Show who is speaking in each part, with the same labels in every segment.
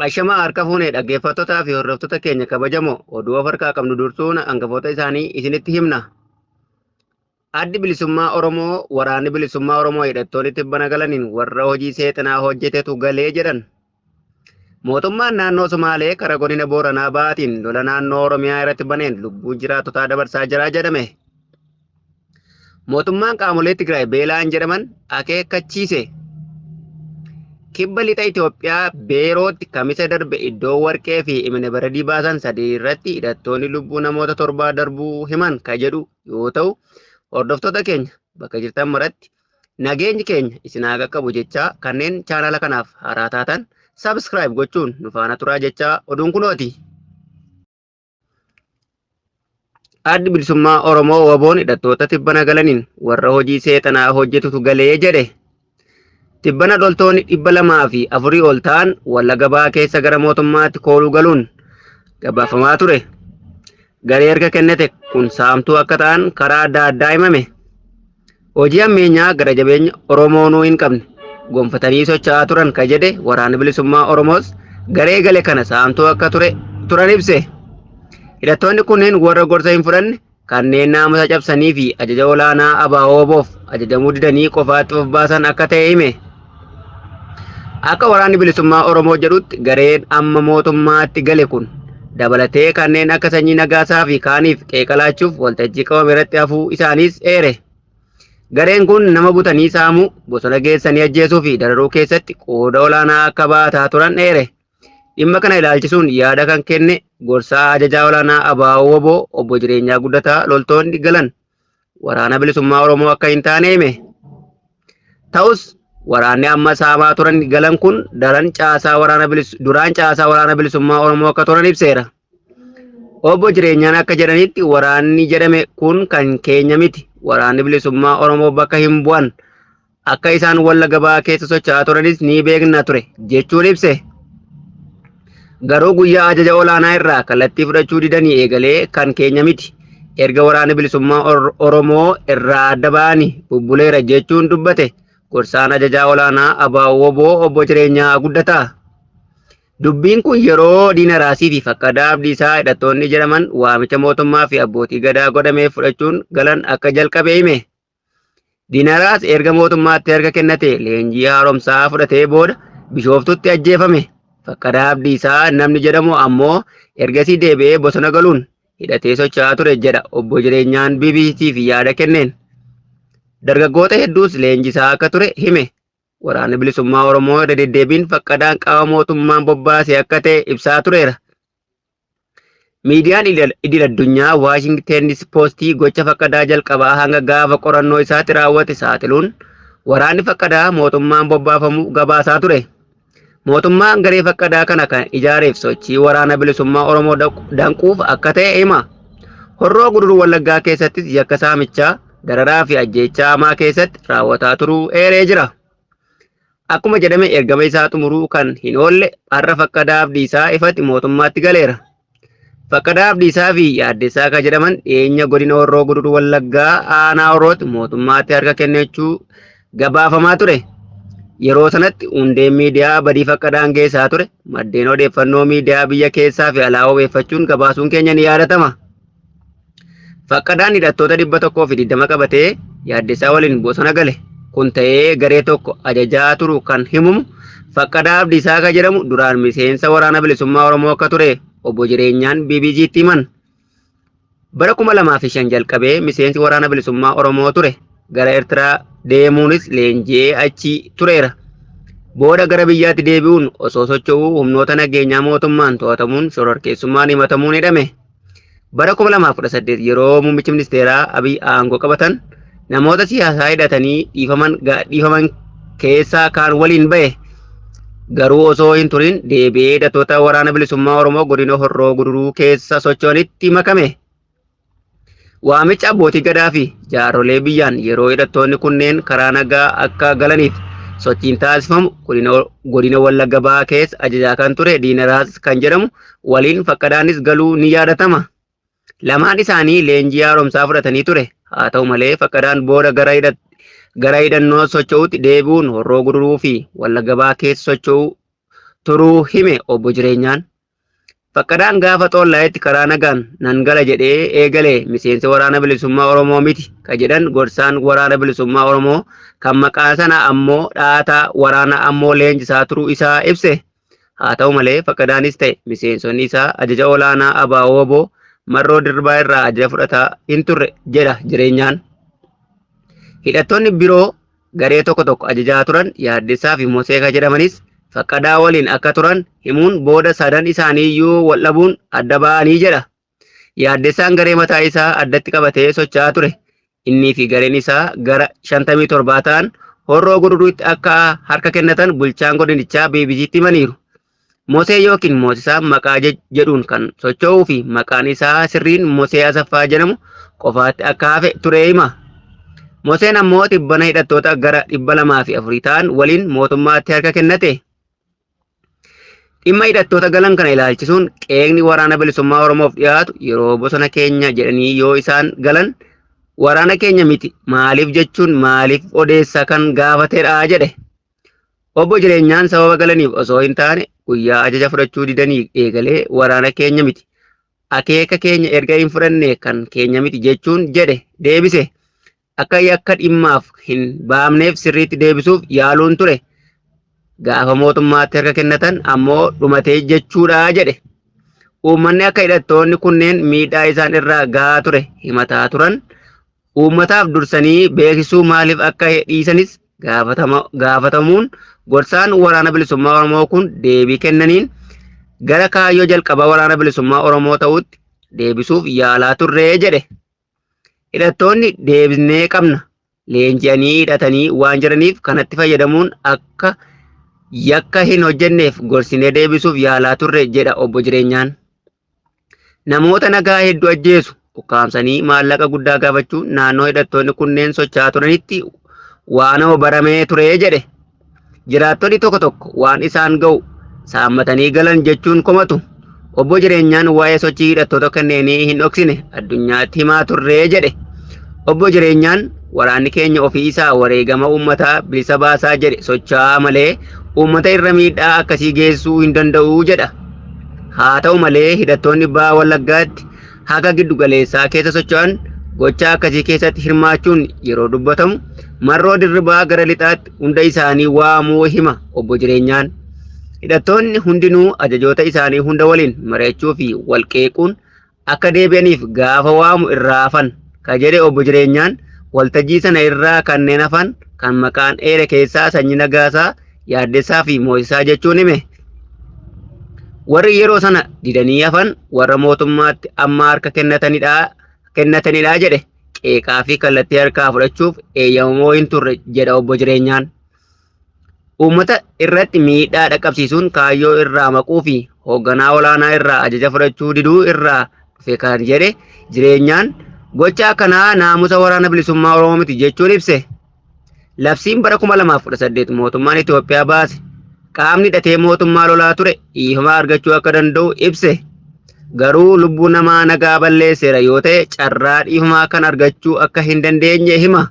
Speaker 1: Ashamaa harka fuune dhaggeeffattootaa fi hordoftoota keenya kabajamoo oduu of harkaa qabnu dursuun hangafoota isaanii isinitti himna. Addi Bilisummaa Oromoo waraanni Bilisummaa Oromoo hidhattoonni tibbana galaniin warra hojii seexanaa hojjetetu galee jedhan. Mootummaan naannoo Somaalee karaa godina Booranaa Ba'aatiin lola naannoo Oromiyaa irratti baneen lubbuu jiraattotaa dabarsaa jira jedhame. Mootummaan qaamolee Tigraay beelaan jedhaman akeekkachiise. Kibba lixa Itoophiyaa Beerootti kamisa darbe iddoo warqee fi imna-baradii baasan sadii irratti hidhattoonni lubbuu namoota torbaa darbuu himan ka jedhu yoo ta'u, hordoftoota keenya bakka jirtan maratti nageenyi keenya isin haa qaqqabu jechaa kanneen chaanala kanaaf haaraa taatan subscribe gochuun nu faana turaa jechaa oduun kunooti. Addi Bilisummaa Oromoo WBOn hidhattoota tibbana galaniin warra hojii seexanaa hojjetutu galee jedhe. Tibbana loltoonni 204 ol ta'an Wallagga Bahaa keessa gara mootummaatti kooluu galuun gabaafamaa ture. Garee harka kennate kun saamtuu akka ta'an karaa adda addaa himame. Hojii hammeenyaa gara jabeenya Oromoonuu hin qabne gonfatanii socho'aa turan ka jedhe Waraanni Bilisummaa Oromoos garee gale kana saamtuu akka ture turan ibse. Hidhattoonni kunneen warra gorsa hin fudhanne kanneen naamusa cabsanii fi ajaja olaanaa ABO-WBOf ajajamuu didanii qofaatti of baasan akka ta'e hime. Akka Waraanni Bilisummaa Oromoo jedhutti gareen amma mootummaatti gale kun dabalatee kanneen akka Sanyii Nagaasaa fi kaaniif qeeqa laachuuf waltajjii qabame irratti hafuu isaaniis eere. Gareen kun nama butanii saamuu, bosona geessanii ajjeesuu fi dararuu keessatti qooda olaanaa akka baataa turan eere. Dhimma kana ilaalchisuun yaada kan kenne gorsaa ajajaa olaanaa ABO-WBO obbo Jireenyaa Guddataa loltoonni galan waraana bilisummaa Oromoo akka hin taane hime. Ta'us waraanni amma saamaa turan galan kun daran caasaa waraana bilis duraan caasaa waraana bilisummaa Oromoo akka turan ibseera. Obbo Jireenyaan akka jedhanitti waraanni jedhame kun kan keenya miti. Waraanni bilisummaa Oromoo bakka hin bu'an. Akka isaan Wallagga Bahaa keessa socho'aa turanis ni beekna ture jechuun ibse. Garuu guyyaa ajaja olaanaa irraa kallattii fudhachuu didanii eegalee kan keenya miti. Erga waraana bilisummaa Oromoo irraa adda ba'anii bubbuleera jechuun dubbate gorsaan ajajaa olaanaa ABO-WBO obbo Jireenyaa Guddataa. Dubbiin kun yeroo Diina Raasii fi Faqqadaa Abdiisaa hidhattoonni jedhaman waamicha mootummaa fi abbootii gadaa godhameef fudhachuun galan akka jalqabe hime. Diinaraas erga mootummaatti harka kennate leenjii haaromsaa fudhatee booda Bishooftutti ajjeefame. Faqqadaa Abdiisaa namni jedhamu ammoo ergasii deebi'ee bosona galuun hidhatee socho'aa ture jedha obbo Jireenyaan BBC'f yaada kenneen. Dargaggoota hedduus leenjisaa akka ture hime. Waraanni Bilisummaa Oromoo irra deddeebiin Faqqadaan qaama mootummaan bobbaase akka ta'e ibsaa tureera. Miidiyaan idil-addunyaa Waashingtenis Poostii gocha Faqqadaa jalqabaa hanga gaafa qorannoo isaatti raawwate saaxiluun waraanni Faqqadaa mootummaan bobbaafamuu gabaasaa ture. Mootummaan garee Faqqadaa kana kan ijaareef sochii waraana bilisummaa Oromoo danquuf akka ta'e hima. Horroo Guduruu Wallaggaa keessattis yakka saamichaa, dararaa fi ajjeechaa hamaa keessatti raawwataa turuu eeree jira. Akkuma jedhame ergama isaa xumuruu kan hin oolle har'a Faqqadaa Abdiisaa ifatti mootummaatti galeera. Faqqadaa Abdiisaa fi Yaaddessaa kan jedhaman dhiyeenya godina Horroo Guduruu Wallaggaa aanaa Horrootti mootummaatti harka kennachuu gabaafamaa ture. Yeroo sanatti hundeen miidiyaa badii Faqqadaan geessaa ture maddeen odeeffannoo miidiyaa biyya keessaa fi alaa wabeeffachuun gabaasuun keenya ni yaadatama. Faqqadaan hidhattoota 120 qabatee Yaaddessaa waliin bosona gale. Kun ta'ee garee tokko ajajaa turu kan himumu Faqqadaa Abdiisaa kan jedhamu duraan miseensa Waraana Bilisummaa Oromoo akka ture obbo Jireenyaan BBC'tti himan. Bara 2005 jalqabee miseensi Waraana Bilisummaa Oromoo ture. Gara Ertiraa deemuunis leenji'ee achi tureera. Booda gara biyyaatti deebi'uun osoo socho'uu humnoota nageenyaa mootummaan to'atamuun shororkeessummaan himatamuun hidhame. Bara 2018 yeroo muummichi ministeeraa Abiy aangoo qabatan namoota siyaasaa hidhatanii dhiifaman dhiifaman keessaa kaan waliin ba'e. Garuu osoo hin turin deebi'ee hidhattoota waraana bilisummaa Oromoo godina Horroo Guduruu keessa socho'anitti makame. Waamicha abbootii gadaa fi jaarrolee biyyaan yeroo hidhattoonni kunneen karaa nagaa akka galaniif sochiin taasifamu godina Wallagga Bahaa keessa ajajaa kan ture Diinaraas kan jedhamu waliin Faqqadaanis galuu ni yaadatama. Lamaan isaanii leenjii haaromsaa fudhatanii ture. Haa ta'u malee Faqqadaan booda gara gara hidhannoo socho'utti deebi'uun Horroo Guduruu fi Wallagga Bahaa keessa socho'uu turuu hime Obbo Jireenyaan. Faqqadaan gaafa Xoollaayitti karaa nagaan nan gala jedhee eegale miseensa Waraana Bilisummaa Oromoo miti ka jedhan gorsaan Waraana Bilisummaa Oromoo kan maqaa sana ammoo dhaataa waraana ammoo leenjisaa turuu isaa ibse. Haa ta'u malee Faqqadaanis ta'e miseensonni isaa ajaja olaanaa ABO-WBO Marroo Dirribaa irraa ajaja fudhataa hin turre jedha Jireenyaan. Hidhattoonni biroo garee tokko tokko ajajaa turan Yaaddessaa fi Mosee ka jedhamanis Faqqadaa waliin akka turan himuun booda sadan isaanii iyyuu wal dhabuun adda ba'anii jedha. Yaaddessaan garee mataa isaa addatti qabatee socho'aa ture. Innii fi gareen isaa gara 57 ta'an Horroo Guduruutti akka harka kennatan bulchaan godinichaa BBCtti himaniiru. Mosee yookiin Moosisaan maqaa jedhuun kan socho'uu fi maqaan isaa sirriin Mosee Asaffaa jedhamu qofaatti akka hafe ture hima. Moseen ammoo tibbana hidhattoota gara 204 ta'an waliin mootummaatti harka kennate. Dhimma hidhattoota galan kana ilaalchisuun qeeqni Waraana Bilisummaa Oromoof dhiyaatu yeroo bosona keenya jedhanii yoo isaan galan waraana keenya miti maaliif jechuun maaliif odeessa kan gaafatedha jedhe. Obbo Jireenyaan sababa galaniif osoo hin taane guyyaa ajaja fudhachuu didanii eegalee waraana keenya miti akeeka keenya erga hin fudhanne kan keenya miti jechuun jedhe deebise. Akka yakka dhimmaaf hin baamneef sirriitti deebisuuf yaaluun ture. Gaafa mootummaatti harka kennatan ammoo dhumatee jechuudha jedhe. Uummanni akka hidhattoonni kunneen miidhaa isaan irraa gahaa ture himataa turan uummataaf dursanii beeksisuu maaliif akka dhiisanis gaafatamuun gorsaan Waraana Bilisummaa Oromoo kun deebii kennaniin gara kaayyoo jalqabaa Waraana Bilisummaa Oromoo ta'utti deebisuuf yaalaa turre jedhe. Hidhattoonni deebisnee qabna leenji'anii hidhatanii waan jiraniif kanatti fayyadamuun akka yakka hin hojjenneef gorsinee deebisuuf yaalaa turre jedha Obbo Jireenyaan. Namoota nagaa hedduu ajjeesu, ukkaamsanii maallaqa guddaa gaafachuun naannoo hidhattoonni kunneen socho'aa turanitti waanuma baramee ture jedhe. Jiraattonni tokko tokko waan isaan ga'u saammatanii galan jechuun komatu. Obbo Jireenyaan waa'ee sochii hidhattoota kanneenii hin dhoksine addunyaatti himaa turre jedhe. Obbo Jireenyaan waraanni keenya ofii isaa wareegama uummataa bilisa baasaa jedhe socho'aa malee uummata irra miidhaa akkasii geessisuu hin danda'u jedha. Haa ta'u malee hidhattoonni baha Wallaggaatti haga giddu galeessaa keessa socho'an gocha akkasii keessatti hirmaachuun yeroo dubbatamu Marroo Dirribaa gara lixaatti hunda isaanii waamuu hima Obbo Jireenyaan. Hidhattoonni hundinuu ajajoota isaanii hunda waliin mari'achuu fi wal qeequun akka deebi'aniif gaafa waamu irraa hafan ka jedhe Obbo Jireenyaan waltajjii sana irraa kanneen hafan kan maqaan eere keessaa Sanyii Nagaasaa, Yaaddessaa fi Moosisaa jechuun hime. Warri yeroo sana didanii hafan warra mootummaatti amma harka kennatanidha jedhe. Qeeqaa fi kallattii harkaa fudhachuuf eeyyamamoo hin turre jedha Obbo Jireenyaan. Uummata irratti miidhaa dhaqqabsiisuun kaayyoo irraa maquu fi hoogganaa olaanaa irraa ajaja fudhachuu diduu irraa dhufe kan jedhe Jireenyaan gocha akkanaa naamusa Waraana Bilisummaa Oromoo miti jechuun ibse. Labsiin bara 2018 mootummaan Itoophiyaa baase qaamni hidhatee mootummaa lolaa ture dhiifama argachuu akka danda'u ibse. Garuu lubbuu namaa nagaa balleesseera yoo ta'e carraa dhiifamaa kan argachuu akka hin dandeenye hima.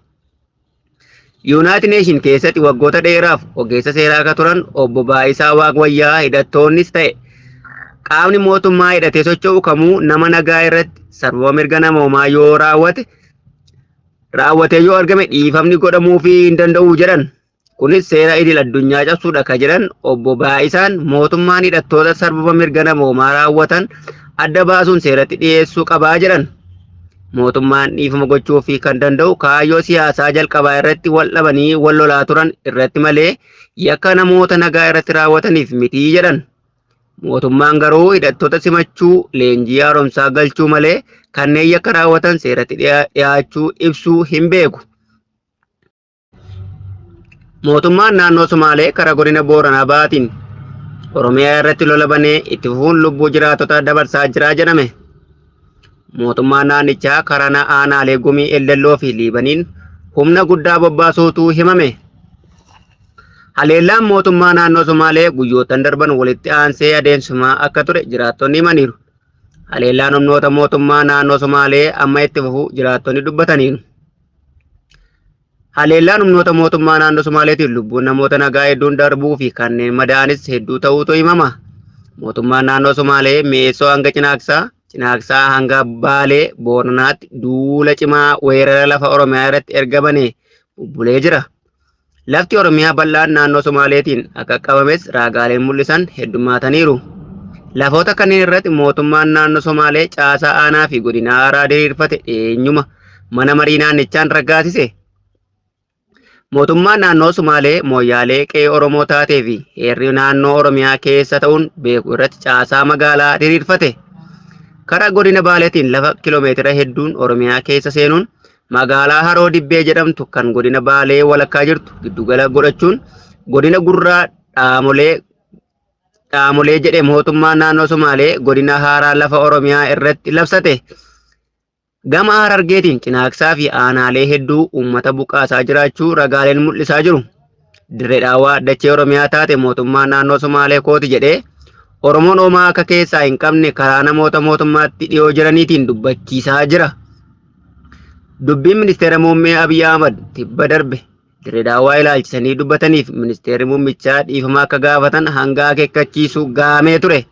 Speaker 1: Yuunaayitid Neeshin keessatti waggoota dheeraaf ogeessa seeraa akka turan Obbo Baayisaa Waaqwayyaa hidhattoonnis ta'e qaamni mootummaa hidhatee socho'u kamuu nama nagaa irratti sarbama mirga namoomaa yoo raawwate raawwatee yoo argame dhiifamni godhamuufii hin danda'u jedhan. Kunis seera idil addunyaa cabsuudha ka jedhan Obbo Baayisaan mootummaan hidhattoota sarbama mirga namoomaa raawwatan adda baasuun seeratti dhiyeessuu qabaa jedhan. Mootummaan dhiifama gochuufii kan danda'u kaayyoo siyaasaa jalqabaa irratti wal dhabanii wal lolaa turan irratti malee yakka namoota nagaa irratti raawwataniif mitii jedhan. Mootummaan garuu hidhattoota simachuu, leenjii haaromsaa galchuu malee kanneen yakka raawwatan seeratti dhiyaachuu ibsuu hin beeku. Mootummaan naannoo Sumaalee karaa godina Booranaa Bahaatiin Oromiyaa irratti lola banee itti fufuun lubbuu jiraatota dabarsaa jira jedhame. Mootummaan naannichaa karaa aanaalee Gumii Eldelloo fi Liibaniin humna guddaa bobbaasuutu himame. Haleellaan mootummaa naannoo Somaalee guyyoottan darban walitti aansee adeemsifamaa akka ture jiraattonni himaniiru. Haleellaan humnoota mootummaa naannoo Somaalee amma itti fufu jiraattonni dubbataniiru. Haleellaan humnoota mootummaa naannoo Somaaleetiin lubbuun namoota nagaa hedduun darbuu fi kanneen madaa'anis hedduu ta'uutu himama. Mootummaan naannoo Somaalee Mi'eessoo hanga Cinaaksaa, Cinaaksaa hanga Baalee Booranaatti duula cimaa weerara lafa Oromiyaa irratti erga banee bubbulee jira. Lafti Oromiyaa bal'aan naannoo Somaaleetiin akka qabames raagaaleen mul'isan heddummaataniiru. Lafoota kanneen irratti mootummaan naannoo Somaalee caasaa aanaa fi godina haaraa diriirfate dhiyeenyuma mana marii naannichaan raggaasise. Mootummaan naannoo Somaalee Mooyyaalee qe'ee Oromoo taatee fi heerri naannoo Oromiyaa keessa ta'uun beeku irratti caasaa magaalaa diriirfate. Karaa godina Baaleetiin lafa kiloomeetira hedduun Oromiyaa keessa seenuun magaalaa Haroo Dibbee jedhamtu kan godina Baalee walakkaa jirtu giddugala godhachuun godina Gurraa Dhaamolee Dhaamolee jedhe mootummaan naannoo Somaalee godina haaraa lafa Oromiyaa irratti labsate. Gama Harargeetiin Cinaaksaa fi aanaalee hedduu uummata buqqaasaa jiraachuu ragaaleen mul'isaa jiru. Dirree Dhaawaa dachee Oromiyaa taate mootummaan naannoo Somaalee kooti jedhee Oromoon homaa akka keessaa hin qabne karaa namoota mootummaatti dhiyoo jiraniitiin dubbachiisaa jira. Dubbiin ministeera muummee Abiy Ahmad tibba darbe Dirree Daawwaa ilaalchisanii dubbataniif ministeerri muummichaa dhiifama akka gaafatan hanga akeekkachiisu gahamee ture.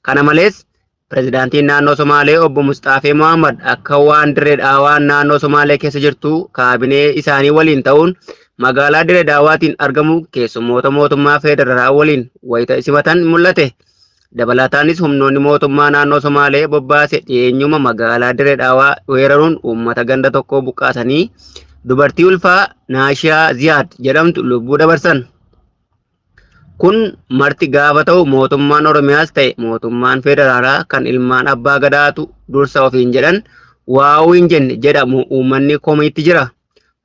Speaker 1: Kana malees pirezidaantiin naannoo Somaalee obbo Musxaafee Mohammad akka waan Dirree Daawwaan naannoo Somaalee keessa jirtu kaabinee isaanii waliin ta'uun magaalaa Dirree Daawwaatiin argamu keessummoota mootummaa federaalaa waliin wayita simatan mul'ate. Dabalataanis humnoonni mootummaa naannoo Somaalee bobbaase dhiyeenyuma magaalaa Dirree Dhawaa weeraruun uummata ganda tokkoo buqqaasanii dubartii ulfaa Naashiyaa Ziyaad jedhamtu lubbuu dabarsan. Kun marti gaafa ta'u mootummaan Oromiyaas ta'e mootummaan federaalaa kan ilmaan abbaa gadaatu dursa ofiin jedhan waa'uu hin jenne jedhamu uummanni komiitti jira.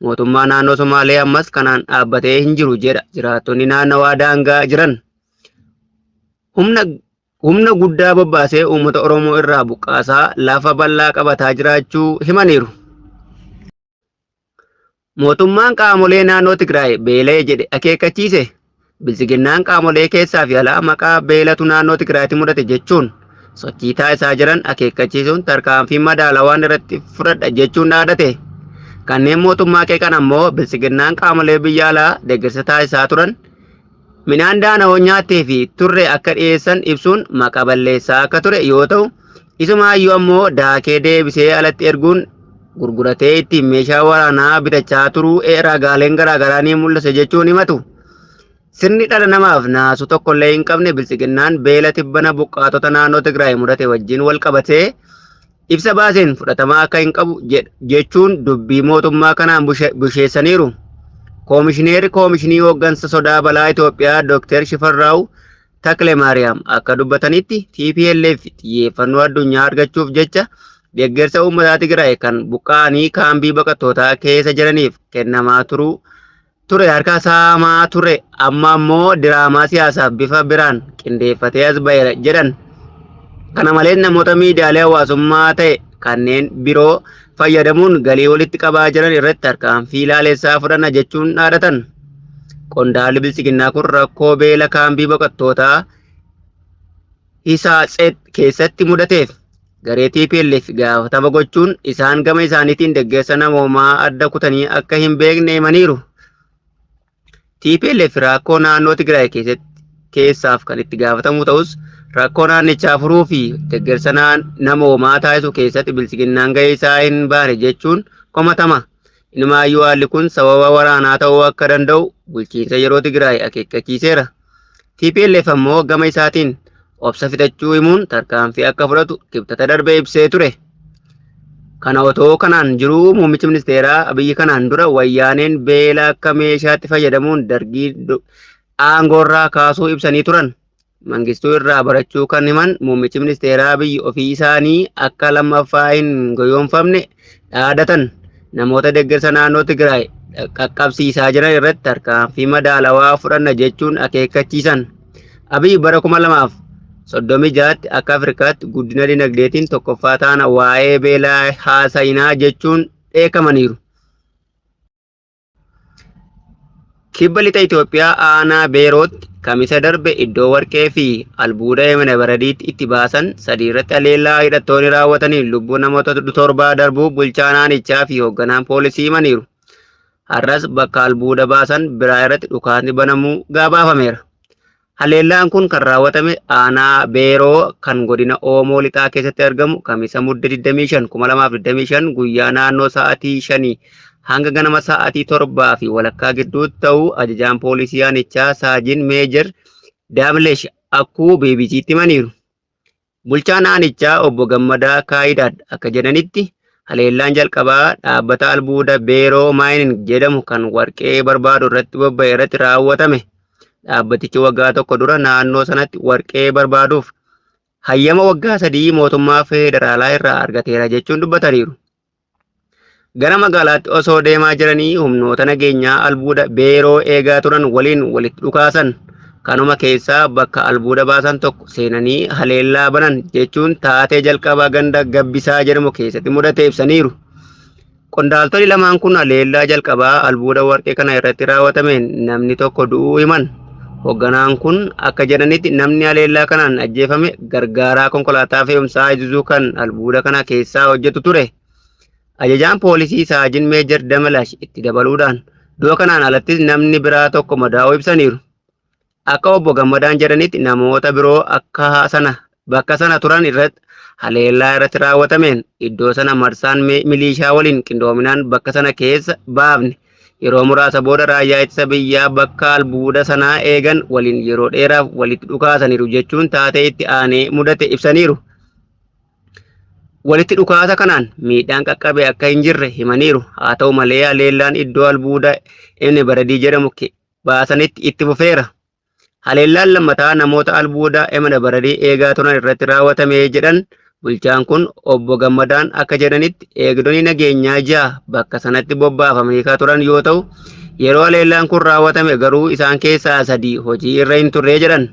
Speaker 1: Mootummaa naannoo Somaalee ammas kanaan dhaabbatee hin jiru jedha jiraattonni naannawaa daangaa jiran. Humna guddaa bobbaasee uummata Oromoo irraa buqqaasaa lafa bal'aa qabataa jiraachuu himaniiru. Mootummaan qaamolee naannoo Tigraay beela'e jedhe akeekkachiise. Biltsiginnaan qaamolee keessaa fi alaa maqaa beelatu naannoo Tigraayitti mudate jechuun sochii taasisaa jiran akeekkachiisuun tarkaanfii madaalawaan irratti fudhadha jechuun dhaadate. Kanneen mootummaa qeeqan ammoo Biltsiginnaan qaamolee biyya alaa deeggarsa taasisaa turan Midhaan daana'oo nyaattee fi turre akka dhiyeessan ibsuun maqa balleessaa akka ture yoo ta'u, isumaayyuu ammoo daakee deebisee alatti erguun gurguratee ittiin meeshaa waraanaa bitachaa turuu ragaaleen garaagaraa ni mul'isa jechuun himatu. Sirni dhala namaaf naasuu tokkollee hin qabne biltsiginnaan beela tibbana buqqaatota naannoo Tigraay mudate wajjin wal qabatee ibsa baaseen fudhatama akka hin qabu jechuun dubbii mootummaa kanaan busheessaniiru. Koomishineerri Koomishinii Hooggansa Sodaa Balaa Itoophiyaa Dr. Shifarraaw Takle Maariyaam akka dubbatanitti TPLF xiyyeeffannoo addunyaa argachuuf jecha deeggarsa uummataa Tigraay kan buqqa'anii kaambii baqattootaa keessa jiraniif kennamaa turuu ture harka saamaa ture amma ammoo diraamaa siyaasaaf bifa biraan qindeeffatee as ba'eera jedhan. Kana malees namoota miidiyaalee hawaasummaa ta'e kanneen biroo fayyadamuun galii walitti qabaa jiran irratti tarkaanfii laalessaa fudhanna jechuun dhaadatan. Qondaalli biltsiginnaa kun rakkoo beela kaambii baqattootaa Hisaatseet keessatti mudateef garee TPLF gaafatama gochuun isaan gama isaaniitiin deggersa namoomaa adda kutanii akka hin beekne himaniiru. TPLF rakkoo naannoo Tigraay keessatti keessaaf kan itti gaafatamu ta'us rakkoo naannichaa furuu fi deggersa namoomaa taasisu keessatti biltsiginnaan gahee isaa hin baane jechuun komatama. Inumaayyuu haalli kun sababa waraanaa ta'uu akka danda'u bulchiinsa yeroo Tigraay akeekkachiiseera. TPLF ammoo gama isaatiin obsa fixachuu himuun tarkaanfii akka fudhatu kibxata darbe ibsee ture. Kana otoo kanaan jiruu muummichi ministeeraa Abiyyi kanaan dura wayyaaneen beela akka meeshaatti fayyadamuun dargii aangoorraa kaasuu ibsanii turan. Mangistuu irraa barachuu kan himan muummichi ministeeraa Abiyyi ofii isaanii akka lammaffaa hin goyoomfamne dhaadatan. Namoota deeggarsa naannoo Tigraay qaqqabsiisaa jiran irratti tarkaanfii madaalawaa fudhanna jechuun akeekkachiisan. Abiy bara 2036tti akka Afrikaatti guddina dinagdeetiin tokkoffaa taana waa'ee beelaa haasa'inaa jechuun dheekamaniiru. Kibba lixa Itoophiyaa aanaa Beerootti kamisa darbe iddoo warqee fi albuuda Imnabaradiitti itti baasan sadii irratti haleellaa hidhattoonni raawwataniin lubbuu namoota torbaa darbuu bulchaan aanichaa fi hoogganaan poolisii himaniiru. Har'as bakka albuuda baasan biraa irratti dhukaasni banamuu gabaafameera. Haleellaan kun kan raawwatame aanaa Beeroo kan godina Oomoo Lixaa keessatti argamu Kamisa Mudde 25, 2025 guyyaa naannoo sa'aatii 5 hanga ganama sa'aatii 7:30 gidduutti ta'uu ajajaan poolisii aanichaa Saajin Meejar Daamlesh Akkuu BBC'tti himaniiru. Bulchaan aanichaa obbo Gammadaa Kaayidaad akka jedhanitti haleellaan jalqabaa dhaabbata albuuda Beeroo Maayining jedhamu kan warqee barbaadu irratti bobba'e irratti raawwatame. Dhaabbatichi waggaa tokko dura naannoo sanatti warqee barbaaduuf hayyama waggaa 3 mootummaa federaalaa irraa argateera jechuun dubbataniiru. Gara magaalaatti osoo deemaa jiranii humnoota nageenyaa albuuda Beeroo eegaa turan waliin walitti dhukaasan. Kanuma keessaa bakka albuuda baasan tokko seenanii haleellaa banan jechuun taatee jalqabaa ganda Gabbisaa jedhamu keessatti mudate ibsaniiru. Qondaaltonni lamaan kun haleellaa jalqabaa albuuda warqee kana irratti raawwatameen namni tokko du'uu himan. Hoogganaan kun akka jedhanitti namni haleellaa kanaan ajjeefame gargaaraa konkolaataa fe'umsaa Isuzu kan albuuda kana keessaa hojjetu ture. Ajajaan poolisii Saajin Meejar Damalash itti dabaluudhaan du'a kanaan alattis namni biraa tokko madaa'uu ibsaniiru. Akka obbo Gammadaan jedhanitti namoota biroo akka sana bakka sana turan irratti haleellaa irratti raawwatameen iddoo sana marsaan miliishaa waliin qindoominaan bakka sana keessa baafne. Yeroo muraasa booda raayyaa ittisa biyyaa bakka albuuda sanaa eegan waliin yeroo dheeraaf walitti dhukaasaniiru jechuun taatee itti aanee mudate ibsaniiru. Walitti dhukaasa kanaan miidhaan qaqqabe akka hin jirre himaniiru. Haa ta'u malee haleellaan iddoo albuuda inni baradii jedhamu baasanitti itti fufeera. Haleellaan lammataa namoota albuuda emna baradii eegaa turan irratti raawwatame jedhan bulchaan kun. Obbo Gammadaan akka jedhanitti eegdonni nageenyaa 6 bakka sanatti bobbaafamanii kan turan yoo ta'u, yeroo haleellaan kun raawwatame garuu isaan keessaa 3 hojii irra hin turre jedhan.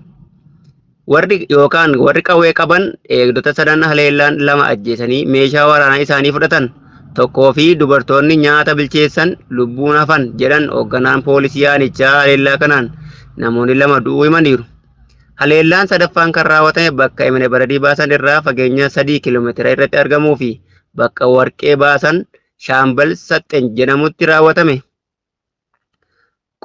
Speaker 1: Warri yookaan warri qawwee qaban eegdota sadan haleellaan 2 ajjeesanii meeshaa waraanaa isaanii fudhatan. Tokkoo fi dubartoonni nyaata bilcheessan lubbuun hafan jedhan hoogganaan poolisii aanichaa. Haleellaa kanaan namoonni 2 du'uu himaniiru. Haleellaan sadaffaan kan raawwatame bakka emne baradii baasan irraa fageenya 3 kiiloomeetira irratti argamuu fi bakka warqee baasan Shaambal Saxxen jedhamutti raawwatame.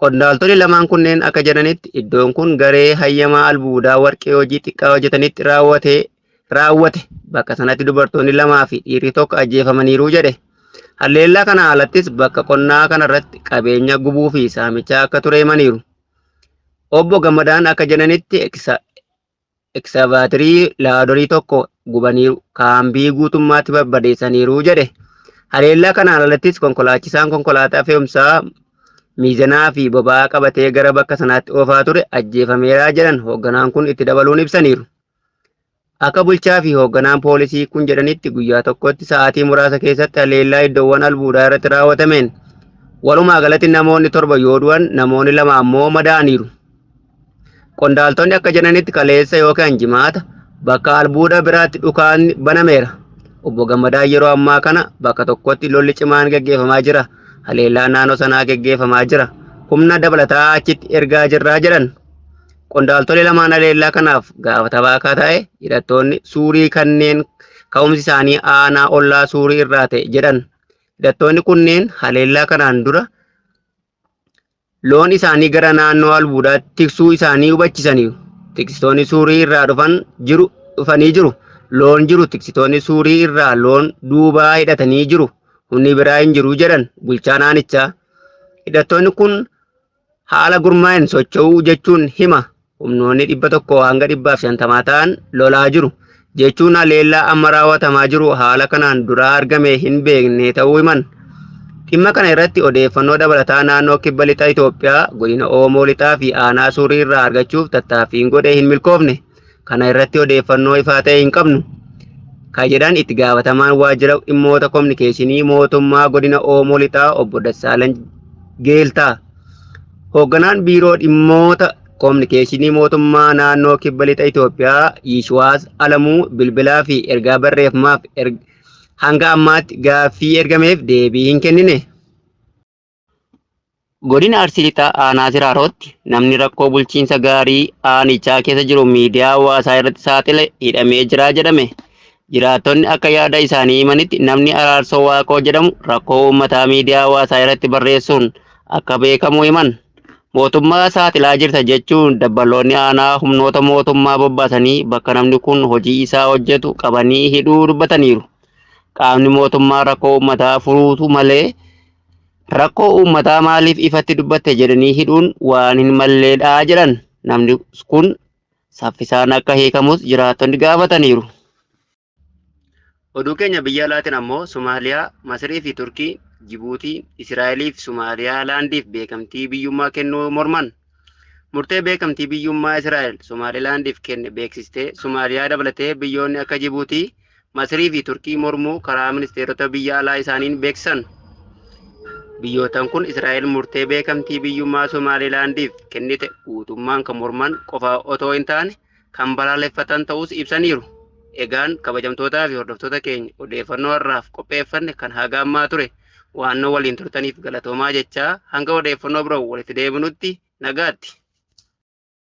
Speaker 1: Qondaaltonni lamaan kunneen akka jedhanitti iddoon kun garee hayyamaa albuudaa warqee hojii xiqqaa hojjetanitti raawwate. Bakka sanatti dubartoonni 2 fi dhiirri tokko ajjeefamaniiru jedhe. Haleellaa kana alattis bakka qonnaa kanarratti qabeenya gubuu fi saamichaa akka ture himaniiru. Obbo Gammadaan akka jedhanitti eksavaatirii laadorii tokko gubaniiru, kaambii guutummaatti barbadeessaniiru jedhe. Haleellaa kanaan alattis konkolaachisaan konkolaataa fe'umsaa miizanaa fi boba'aa qabatee gara bakka sanaatti oofaa ture ajjeefameera jedhan hoogganaan kun itti dabaluun ibsaniiru. Akka bulchaa fi hoogganaan poolisii kun jedhanitti guyyaa tokkotti sa'aatii muraasa keessatti haleellaa iddoowwan albuudaa irratti raawwatameen walumaa galatti namoonni 7 yoo du'an, namoonni 2 ammoo madaa'aniiru. Qondaaltonni akka jedhanitti kaleessa yookaan Jimaata bakka albuuda biraatti dhukaasni banameera. Obbo Gammadaan yeroo ammaa kana bakka tokkotti lolli cimaan gaggeeffamaa jira. Haleellaan naannoo sanaa gaggeeffamaa jira. Humna dabalataa achitti ergaa jirraa jedhan. Qondaaltonni lamaan haleellaa kanaaf gaafatamaa akka ta'e hidhattoonni Suurii kanneen ka'umsi isaanii aanaa ollaa Suurii irraa ta'e jedhan. Hidhattoonni kunneen haleellaa kanaan dura loon isaanii gara naannoo albuudaatti tiksuu isaanii hubachisaniiru. Tiksitoonni Suurii irraa dhufan jiru dhufanii jiru. Loon jiru, tiksitoonni Suurii irraa loon duubaa hidhatanii jiru. Humni biraa hin jiru jedhan bulchaan aanichaa. Hidhattoonni kun haala gurmaa'een socho'uu jechuun hima. Humnoonni 100 hanga 150 ta'an lolaa jiru jechuun haleellaa amma raawwatamaa jiru haala kanaan duraa argame hin beekne ta'uu himan. Dhimma kana irratti odeeffannoo dabalataa naannoo Kibba Lixa Itoophiyaa godina Oomoo Lixaa fi aanaa Suurii irraa argachuuf tattaaffiin godhe hin milkoofne. Kana irratti odeeffannoo ifaa ta'e hin qabnu, kan jedhan itti gaafatamaan waajjira dhimmoota kominikeeshinii mootummaa godina Oomoo Lixaa obbo Dassaalany Geeltaa. Hoogganaan biiroo dhimmoota kominikeeshinii mootummaa naannoo Kibba Lixa Itoophiyaa Yishuwaas Alamuu bilbilaa fi ergaa barreeffamaaf hanga ammaatti gaaffii ergameef deebii hin kennine. Godina Arsii Lixaa Aanaa Siraarootti namni rakkoo bulchiinsa gaarii aanichaa keessa jiru miidiyaa hawaasaa irratti saaxile hidhamee jira jedhame. Jiraattonni akka yaada isaanii himanitti namni Araarsoo Waaqoo jedhamu rakkoo uummataa miidiyaa hawaasaa irratti barreessuun akka beekamu himan. Mootummaa saaxilaa jirta jechuun dabballoonni aanaa humnoota mootummaa bobbaasanii bakka namni kun hojii isaa hojjetu qabanii hidhuu dubbataniiru. Qaamni mootummaa rakkoo uummataa furuutu malee rakkoo uummataa maaliif ifatti dubbatte jedhanii hidhuun waan hin malleedha jedhan. Namni kun saffisaan akka hiikamus jiraattonni gaafataniiru. Oduu keenya biyya alaatiin ammoo Somaaliyaa, Masirii fi Turkii, Jibuutii, Israa'elii fi Somaaliyaa laandiif beekamtii biyyummaa kennuu morman. Murtee beekamtii biyyummaa Israa'el Somaalilaandiif kenne beeksistee Somaaliyaa dabalatee biyyoonni akka Jibuutii, Masirii fi Turkii mormuu karaa ministeerota biyya alaa isaaniin beeksisan. Biyyootaan kun Israa'el murtee beekamtii biyyummaa Somaalilaandiif kennite guutummaan kan morman qofa otoo hin taane kan balaaleffatan ta'us ibsaniiru. Egaan kabajamtootaa fi hordoftoota keenya, odeeffannoo har'aaf qopheeffanne kan haga ammaa ture. Waan nu waliin turtaniif galatoomaa jechaa, hanga odeeffannoo biroo walitti deebinutti nagaatti.